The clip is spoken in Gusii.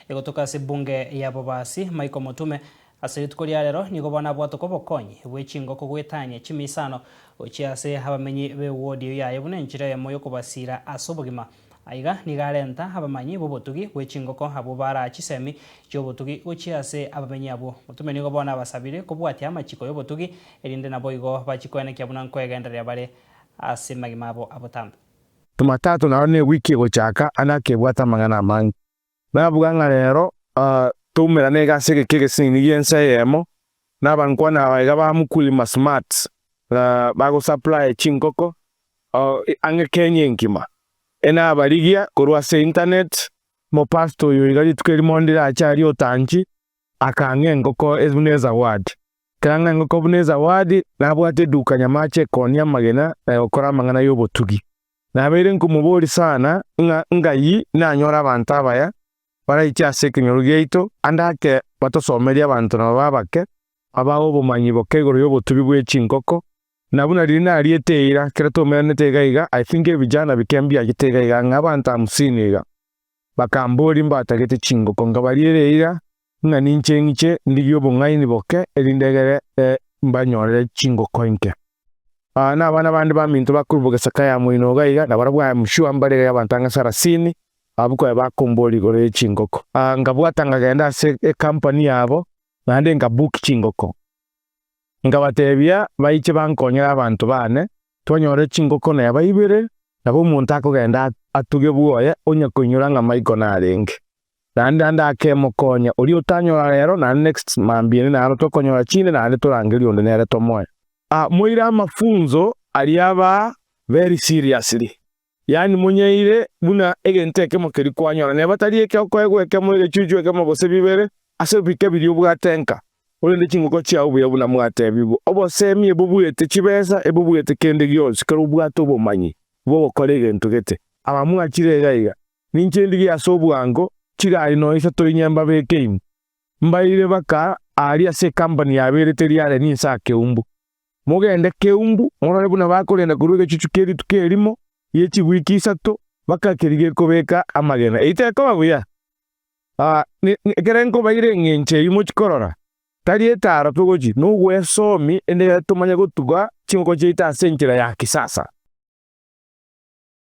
Egotoka ase ebunge ya Bobasi, Michael Mutume, ase rituko ria rero nigo bono abwatoka obokonyi bwe chingoko goetania chimisano gochia ase abamenyi b'ewodi eyio yaye buna enchera eyemo y'okobasiira ase obogima. Aiga nigo arenta abamanyi b'obotugi bwe chingoko abwo baraa chisemi chi'obotugi gochia ase abamenyi abwo. Mutume nigo bono abasabire kobwatia amachiko y'obotugi erinde naboigo bachie koenekia buna nkoegendereria bare ase magima abo abotambe. Jumatatu naro newiki egochaka ande akebwate amang'ana amange. Nabuga ng'a rero toumerane iga ase egeka egesinini gi'ense eyemo, na abankwana aba iga ba Mkulima Smart bago supply chingoko ang'e Kenya engima. Enabarigia korwa ase internet, Omopastor oyo iga rituko erimo ndirache aria otanchi, akang'a engoko buna ezawadi. Ekero ang'a engoko buna ezawadi, nabwate eduka nyamache ekoonia amagena na egokora amang'ana y'obotugi. Nabeire nkomoboria sana ng'a ngai nanyore abanto abaya baraiche ase ekenyoro giaito, ande ake batosomerie abanto nabo abake, babae obomanyi boke igoro y'obotugi bwe chingoko, na buna riria nariete eira ekero twaumeranete iga iga, I think ebijana bike mbiachete iga iga ang'e abanto hamsini iga, bakamboria mbatagete chingoko, nkabariera eira ng'a ninche ng'iche ndigie obong'aini boke erinde egere mbanyorere chingoko inke. Na abana bande baminto bakorwa bogesaka ya moino iga iga, na barabwo I am sure mbare iga abanto ang'e sarasini, abwo konya bakomboria igoro ye chingoko. Nkabwata nkagenda ase ecompany yabo, naende nka book chingoko. Nkabatebia baiche bankonyere abanto bane, twanyore chingoko neba ibere, nabo omonto akogenda atuge bwoye, onye koinyora ng'a Michael narenge. Naende ande akemokonya, oria otanyora rero, naende next mambia ende naro tokonyora chinde, naende torangerie onde nere tomoe. Moire amafunzo aria aba very seriously, yaani monyeire buna egento ekemo keria kwanyora, neba tari eke okoegwa ekemo, egechuchu ekemo gose bibere, ase ebike biria obwate nka, orende chingoko chiao buya buna mwatebigwe. Obosemi ebobwete chibesa, ebobwete kende gionsi, kero obwate obomanyi bw'ogokora egento gete. Aba mwachire iga iga, Ninche ndigie ase obwango chigari nonya isato inye mbabeke ime, mbaire baka aaria ase ecompany yaberete riare ninse aa Keumbu. Mogende Keumbu morore buna bakorenda korwa egechuchu kie rituko erimo rie chiwiki isato baka keria gekobeka amagena. Eyio tekoba buya? Aa, ekero nkobaira eng'encho eyio mochie korora, tari etaaro togochia, nogwesomi ende tomanye gotuga chingoko chiaito ase enchera ya kisasa.